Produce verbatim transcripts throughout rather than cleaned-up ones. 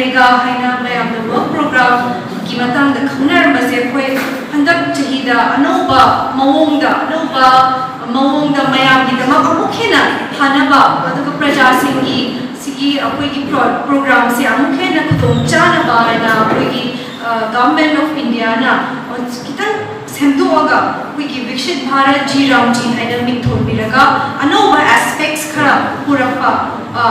ꯔꯦꯒꯥ ꯍꯥꯏꯅ ꯃꯌꯥꯝꯅ ꯋꯔꯛ ꯄ꯭ꯔꯣꯒ꯭ꯔꯥꯝꯒꯤ ꯃꯇꯥꯡꯗ ꯈꯪꯅꯔꯝꯕꯁꯦ ꯑꯩꯈꯣꯏ ꯍꯟꯗꯛ ꯆꯍꯤꯗ ꯑꯅꯧꯕ ꯃꯑꯣꯡꯗ ꯑꯅꯧꯕ ꯃꯑꯣꯡꯗ ꯃꯌꯥꯝꯒꯤꯗꯃꯛ ꯑꯃꯨꯛ ꯍꯦꯟꯅ ꯐꯅꯕ, ꯑꯗꯨꯒ ꯄ꯭ꯔꯖꯥꯁꯤꯡꯒꯤ ꯁꯤꯒꯤ ꯑꯩꯈꯣꯏꯒꯤ ꯄ꯭ꯔꯣꯒ꯭ꯔꯥꯝꯁꯦ ꯑꯃꯨꯛ ꯍꯦꯟꯅ ꯈꯨꯗꯣꯡ ꯆꯥꯅꯕ ꯍꯥꯏꯅ ꯑꯩꯈꯣꯏꯒꯤ ꯒꯚꯔꯟꯃꯦꯟꯠ ꯑꯣꯐ ꯏꯟꯗꯤꯌꯥꯅ ꯈꯤꯇꯪ ꯁꯦꯝꯗꯣꯛꯑꯒ ꯑꯩꯈꯣꯏꯒꯤ ꯕꯤꯛꯁꯤꯠ ꯚꯥꯔꯠ ꯖꯤ ꯔꯥꯝꯖꯤ ꯍꯥꯏꯅ ꯃꯤꯡꯊꯣꯟꯕꯤꯔꯒ ꯑꯅꯧꯕ ꯑꯦꯁꯄꯦꯛꯁ ꯈꯔ ꯄꯨꯔꯛꯄ,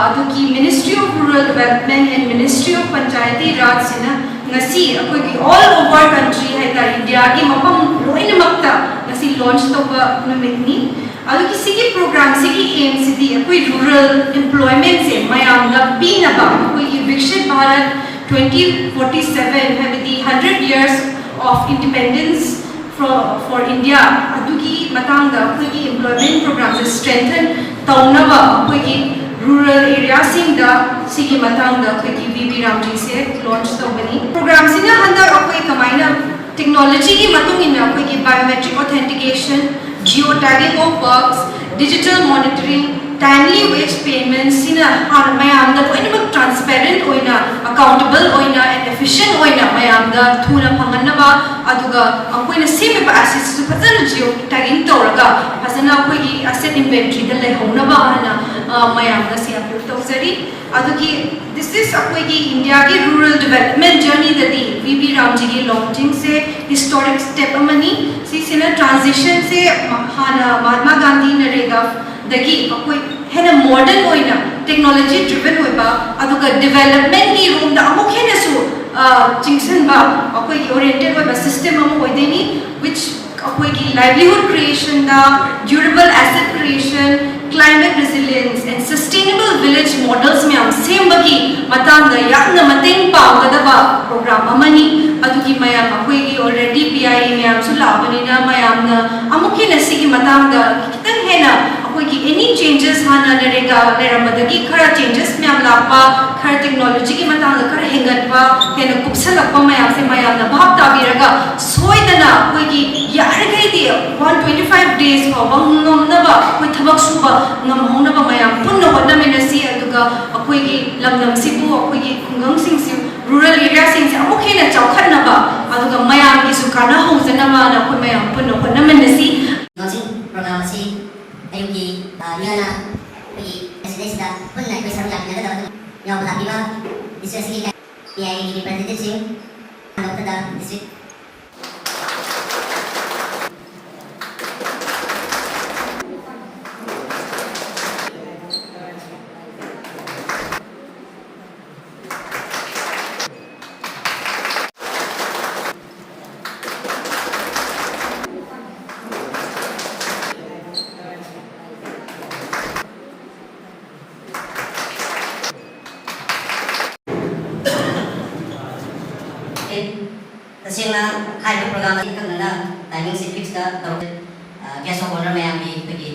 ꯑꯗꯨꯒꯤ Ministry of Rural Development and Ministry of Panchayati Rajꯁꯤꯅ ꯉꯁꯤ ꯑꯩꯈꯣꯏꯒꯤ all over country ꯍꯥꯏꯇꯥꯔꯦ, ꯏꯟꯗꯤꯌꯥꯒꯤ ꯃꯐꯝ ꯂꯣꯏꯅꯃꯛꯇ ꯉꯁꯤ ꯂꯣꯟꯆ ꯇꯧꯕ ꯅꯨꯃꯤꯠꯅꯤ꯫ ꯑꯗꯨꯒꯤ ꯁꯤꯒꯤ ꯄ꯭ꯔꯣꯒ꯭ꯔꯥꯝꯁꯤꯒꯤ ꯑꯦꯝꯁꯤꯗꯤ ꯑꯩꯈꯣꯏ ꯔꯨꯔꯦꯜ ꯑꯦꯝꯄ꯭ꯂꯣꯏꯃꯦꯟꯁꯦ ꯃꯌꯥꯝꯗ ꯄꯤꯅꯕ, ꯑꯩꯈꯣꯏꯒꯤ ꯕꯤꯛꯁꯤꯠ ꯚꯥꯔꯠ twenty forty seven, ꯍꯥꯏꯕꯗꯤ hundred years of independence for, for India, ꯑꯗꯨꯒꯤ ꯃꯇꯥꯡꯗ ꯑꯩꯈꯣꯏꯒꯤ ꯑꯦꯝꯄ꯭ꯂꯣꯏꯃꯦꯟ ꯄ꯭ꯔꯣꯒ꯭ꯔꯥꯝꯁꯦ ꯁ꯭ꯇ꯭ꯔꯦꯡꯊꯟ ꯇꯧꯅꯕ ꯑꯩꯈꯣꯏꯒꯤ ꯔꯨꯔꯦꯜ ꯑꯦꯔꯤꯌꯥꯁꯤꯡꯗ ꯁꯤꯒꯤ ꯃꯇꯥꯡꯗ ꯑꯩꯈꯣꯏꯒꯤ ꯚꯤ ꯕꯤ ꯔꯥꯝꯖꯤꯁꯦ ꯂꯣꯟꯆ ꯇꯧꯒꯅꯤ꯫ ꯄ꯭ꯔꯣꯒ꯭ꯔꯥꯝꯁꯤꯅ ꯍꯟꯗꯛ ꯑꯩꯈꯣꯏ ꯀꯃꯥꯏꯅ ꯇꯦꯛꯅꯣꯂꯣꯖꯤꯒꯤ ꯃꯇꯨꯡ ꯏꯟꯅ ꯑꯩꯈꯣꯏꯒꯤ biometric authentication, geo tagging of works, digital monitoring, timely wage payment ꯁꯤꯅ ꯍꯥꯟꯅ ꯃꯌꯥꯝꯗ ꯂꯣꯏꯅꯃꯛ ꯇ꯭ꯔꯥꯟꯁꯄꯦꯔꯦꯟꯠ ꯑꯣꯏꯅ, ꯑꯦꯀꯥꯎꯟꯇꯦꯕꯜ ꯑꯣꯏꯅ and efficient ꯑꯣꯏꯅ ꯃꯌꯥꯝꯗ ꯊꯨꯅ ꯐꯪꯍꯟꯅꯕ, ꯑꯗꯨꯒ ꯑꯩꯈꯣꯏꯅ ꯁꯦꯝꯃꯤꯕ ꯑꯦꯁꯦꯠꯁꯤꯁꯨ ꯐꯖꯅ ꯖꯤꯑꯣ ꯇꯦꯒꯤꯡ ꯇꯧꯔꯒ ꯐꯖꯅ ꯑꯩꯈꯣꯏꯒꯤ ꯑꯦꯁꯦꯠ ꯏꯟꯚꯦꯟꯇ꯭ꯔꯤꯗ ꯂꯩꯍꯧꯅꯕ ꯍꯥꯏꯅ, ꯑ, ꯃꯌꯥꯝꯗ ꯁꯤ ꯑꯄꯤꯜ ꯇꯧꯖꯔꯤ꯫ ꯑꯗꯨꯒꯤ this is ꯑꯩꯈꯣꯏꯒꯤ ꯏꯟꯗꯤꯌꯥꯒꯤ ꯔꯨꯔꯦꯜ ꯗꯤꯕꯦꯂꯞꯃꯦꯟꯠ ꯖꯔꯅꯤꯗꯗꯤ ꯚꯤ ꯕꯤ ꯔꯥꯝꯖꯤꯒꯤ ꯂꯣꯟꯆꯤꯡꯁꯦ ꯍꯤꯁꯇꯣꯔꯤꯛ ꯁ꯭ꯇꯦꯞ ꯑꯃꯅꯤ꯫ ꯁꯤꯁꯤꯅ ꯇ꯭ꯔꯥꯟꯖꯤꯁꯟꯁꯦ ꯍꯥꯟꯅ ꯃꯍꯥꯠꯃꯥ ꯒꯥꯟꯙꯤ ꯅꯔꯦꯒꯥꯗꯒꯤ ꯑꯩꯈꯣꯏ ꯍꯦꯟꯅ ꯃꯣꯗꯔꯟ ꯑꯣꯏꯅ, ꯇꯦꯛꯅꯣꯂꯣꯖꯤ ꯗ꯭ꯔꯤꯚꯟ ꯑꯣꯏꯕ, ꯑꯗꯨꯒ ꯗꯤꯕꯦꯂꯞꯃꯦꯟꯠꯀꯤ ꯔꯣꯝꯗ ꯑꯃꯨꯛ ꯍꯦꯟꯅꯁꯨ, ꯑ, ꯆꯤꯡꯁꯤꯟꯕ ꯑꯩꯈꯣꯏꯒꯤ ꯑꯣꯔꯤꯌꯦꯟꯇꯦꯠ ꯑꯣꯏꯕ ꯁꯤꯁꯇꯦꯝ ꯑꯃ ꯑꯣꯏꯗꯣꯏꯅꯤ, which ꯑꯩꯈꯣꯏꯒꯤ ꯂꯥꯏꯚꯂꯤꯍꯨꯗ ꯀ꯭ꯔꯤꯌꯦꯁꯟꯗ, durable asset creation, climate resilience and sustainable village models ꯃꯌꯥꯝ ꯁꯦꯝꯕꯒꯤ ꯃꯇꯥꯡꯗ ꯌꯥꯝꯅ ꯃꯇꯦꯡ ꯄꯥꯡꯒꯗꯕ ꯄ꯭ꯔꯣꯒ꯭ꯔꯥꯝ ꯑꯃꯅꯤ꯫ ꯑꯗꯨꯒꯤ ꯃꯌꯥꯝ ꯑꯩꯈꯣꯏꯒꯤ already ꯄꯤ ꯑꯥꯏ ꯏ ꯃꯌꯥꯝꯁꯨ ꯂꯥꯛꯑꯕꯅꯤꯅ ꯃꯌꯥꯝꯅ ꯑꯃꯨꯛ ꯍꯦꯟꯅ ꯁꯤꯒꯤ ꯃꯇꯥꯡꯗ ꯈꯤꯇꯪ ꯍꯦꯟꯅ ꯑꯩꯈꯣꯏꯒꯤ any changes, ꯍꯥꯟꯅ ꯅꯔꯦꯒꯥ ꯂꯩꯔꯝꯕꯗꯒꯤ ꯈꯔ changes ꯃꯌꯥꯝ ꯂꯥꯛꯄ, ꯇꯦꯛꯅꯣꯂꯣꯖꯤꯒꯤ ꯃꯇꯥꯡꯗ ꯈꯔ ꯍꯦꯟꯒꯠꯄ, ꯍꯦꯟꯅ ꯀꯨꯞꯁꯜꯂꯛꯄ ꯃꯌꯥꯝꯁꯦ ꯃꯌꯥꯝꯅ ꯚꯥꯞ ꯇꯥꯕꯤꯔꯒ, ꯁꯣꯏꯗꯅ ꯑꯩꯈꯣꯏꯒꯤ ꯌꯥꯔꯤꯈꯩꯗꯤ one twenty five days ꯐꯥꯎꯕ ꯉꯝꯅꯕ, ꯑꯩꯈꯣꯏ ꯊꯕꯛ ꯁꯨꯕ ꯉꯝꯍꯧꯅꯕ ꯃꯌꯥꯝ ꯄꯨꯟꯅ ꯍꯣꯠꯅꯃꯤꯟꯅꯁꯤ꯫ ꯑꯗꯨꯒ ꯑꯩꯈꯣꯏꯒꯤ ꯂꯝꯗꯝꯁꯤꯕꯨ, ꯑꯩꯈꯣꯏꯒꯤ ꯈꯨꯡꯒꯪꯁꯤꯡꯁꯤ, ꯔꯨꯔꯦꯜ ꯑꯦꯔꯤꯌꯥꯁꯤꯡꯁꯦ ꯑꯃꯨꯛ ꯍꯦꯟꯅ ꯆꯥꯎꯈꯠꯅꯕ, ꯑꯗꯨꯒ ꯃꯌꯥꯝꯒꯤꯁꯨ ꯀꯥꯟꯅꯍꯧꯖꯅꯕꯅ ꯑꯩꯈꯣꯏ ꯃꯌꯥꯝ ꯄꯨꯟꯅ ꯍꯣꯠꯅꯃꯤꯟꯅꯁꯤ꯫ Launching program ꯑꯁꯤ ꯑꯌꯨꯛꯀꯤ, ꯑ, ꯌꯨꯅ ꯑꯩꯈꯣꯏꯒꯤ ꯑꯁꯤꯗꯩꯁꯤꯗ ꯄꯨꯟꯅ ꯑꯩꯈꯣꯏ ꯁꯔꯨꯛ ꯌꯥꯃꯤꯟꯅꯒꯗꯕ ꯑꯗꯨꯝ ꯌꯥꯎꯕ ꯂꯥꯛꯄꯤꯕ ꯗꯤꯁꯇ꯭ꯔꯤꯛ ꯑꯁꯤꯒꯤ ꯄꯤ ꯑꯥꯏ ꯑꯦꯒꯤ ꯔꯤꯄ꯭ꯔꯖꯦꯟꯇꯦꯇꯤꯚꯁꯤꯡ, ꯍꯟꯗꯣꯛꯄꯗ ꯗꯤꯁꯇ꯭ꯔꯤꯛ ꯇꯁꯦꯡꯅ ꯍꯥꯏꯔꯤꯕ ꯄ꯭ꯔꯣꯒ꯭ꯔꯥꯝ ꯑꯁꯤ ꯑꯀꯛꯅꯅ ꯇꯥꯏꯃꯤꯡꯁꯤ ꯐꯤꯛꯁꯇ ꯇꯧꯔꯛꯇꯦ꯫ ꯑ, guest of honour ꯃꯌꯥꯝꯒꯤ ꯑꯩꯈꯣꯏꯒꯤ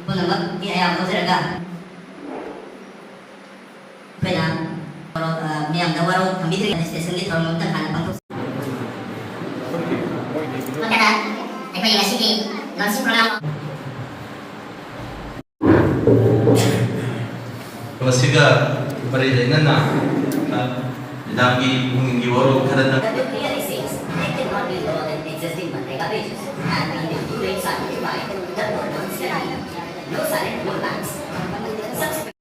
ꯄꯨꯝꯅꯃꯛꯀꯤ ꯑꯌꯥꯕ ꯂꯧꯖꯔꯒ ꯑꯩꯈꯣꯏꯅ ꯋꯥꯔꯣ-, ꯑ, ꯃꯌꯥꯝꯗ ꯋꯥꯔꯣꯜ ꯊꯝꯕꯤꯗ꯭ꯔꯤꯉꯩꯗ ꯔꯦꯖꯤꯁꯇ꯭ꯔꯦꯁꯟꯒꯤ ꯊꯧꯔꯝ ꯑꯃꯇꯪ ꯍꯥꯟꯅ ꯄꯥꯡꯊꯣꯛꯁꯤ꯫ ꯃꯈꯥꯗ ꯑꯩꯈꯣꯏꯒꯤ ꯉꯁꯤꯒꯤ ꯂꯣꯟꯆꯤꯡ ꯄ꯭ꯔꯣꯒ꯭ꯔꯥꯝ ꯃꯁꯤꯒ ꯃꯔꯤ ꯂꯩꯅꯅ, ꯑ, ꯃꯦꯗꯥꯝꯒꯤ ꯄꯨꯛꯅꯤꯡꯒꯤ ꯋꯥꯔꯣꯜ ꯈꯔꯗ꯫ The book clearly says, "I cannot be lower than existing Mandega wages, and we need to rate certified the non-C I E." No silent, no